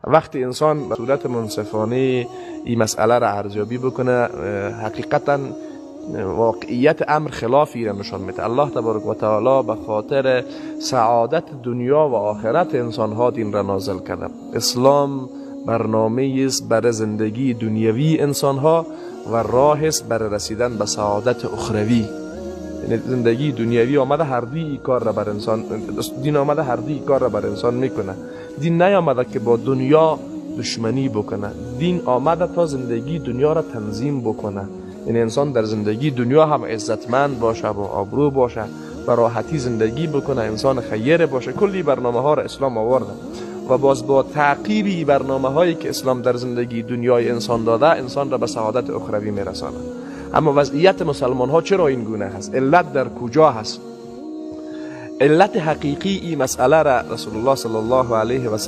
وقتی انسان به صورت منصفانه این مسئله را ارزیابی بکنه، حقیقتا واقعیت امر خلافی را نشان میده. الله تبارک و تعالی به خاطر سعادت دنیا و آخرت انسان ها دین را نازل کرده. اسلام برنامه است برای زندگی دنیوی انسان ها و راه است برای رسیدن به سعادت اخروی. یعنی زندگی دنیوی آمده هر دوی کار را بر انسان، دین آمده هر دوی کار را بر انسان میکنه. دین نیامده که با دنیا دشمنی بکنه، دین آمده تا زندگی دنیا را تنظیم بکنه. یعنی انسان در زندگی دنیا هم عزتمند باشه و آبرو باشه و راحتی زندگی بکنه، انسان خیر باشه. کلی برنامه ها را اسلام آورده و باز با تعقیب برنامه هایی که اسلام در زندگی دنیای انسان داده، انسان را به سعادت اخروی میرسانه. اما وضعیت مسلمان ها چرا این گونه هست؟ علت در کجا هست؟ علت حقیقی این مسئله را رسول الله صلی الله علیه و